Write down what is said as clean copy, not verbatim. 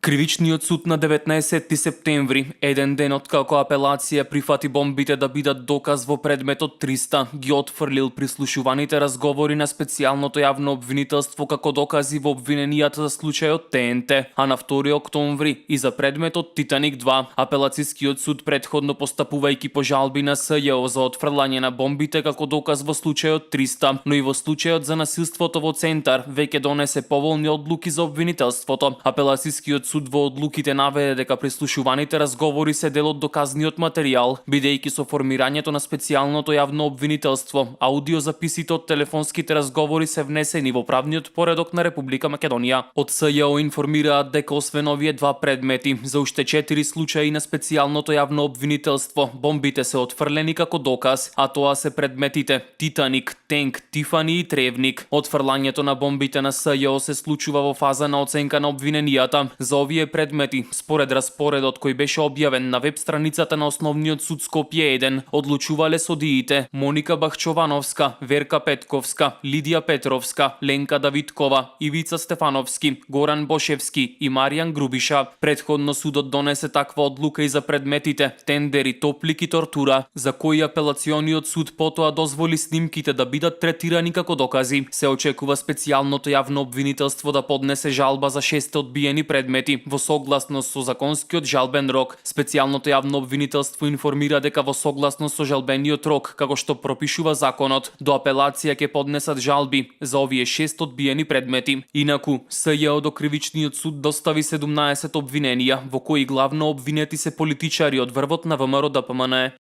Кривичниот суд на 19 септември, еден ден откако апелација прифати бомбите да бидат доказ во предметот 300, ги отфрлил прислушуваните разговори на специјалното јавно обвинителство како докази во обвиненијата за случајот ТНТ, а на 2 октомври и за предметот Титаник 2, апелацискиот суд предходно постапувајќи по жалби на СЈО за отфрлање на бомбите како доказ во случајот 300, но и во случајот за насилството во Центар, веќе донесе поволни одлуки за обвинителството. Апелацискиот суд во одлуките наведе дека прислушуваните разговори се дел од доказниот материјал, бидејќи со формирањето на специјалното јавно обвинителство, аудиозаписите од телефонските разговори се внесени во правниот поредок на Република Македонија. Од СЈО информираат дека освен овие два предмети, за уште 4 случаи на специјалното јавно обвинителство, бомбите се отфрлени како доказ, а тоа се предметите Титаник, Тенк, Тифани и Тревник. Отфрлањето на бомбите на СЈО се случува во фаза на оценка на обвиненијата. За овие предмети, според распоредот кој беше објавен на веб страницата на Основниот суд Скопје 1, одлучувале судиите Моника Бахчовановска, Верка Петковска, Лидија Петровска, Ленка Давидкова, Ивица Стефановски, Горан Бошевски и Маријан Грубиша. Предходно судот донесе таква одлука и за предметите Тендери, Топлик и Тортура, за кои апелациониот суд потоа дозволи снимките да бидат третирани како докази. Се очекува специјалното јавно обвинителство да поднесе жалба за 6 одбиени предмети во согласност со законскиот жалбен рок. Специјалното јавно обвинителство информира дека во согласност со жалбениот рок, како што пропишува законот, до апелација ќе поднесат жалби за овие 6 одбиени предмети. Инаку, СЈО до Кривичниот суд достави 17 обвиненија, во кои главно обвинети се политичари од врвот на ВМРО ДПМН.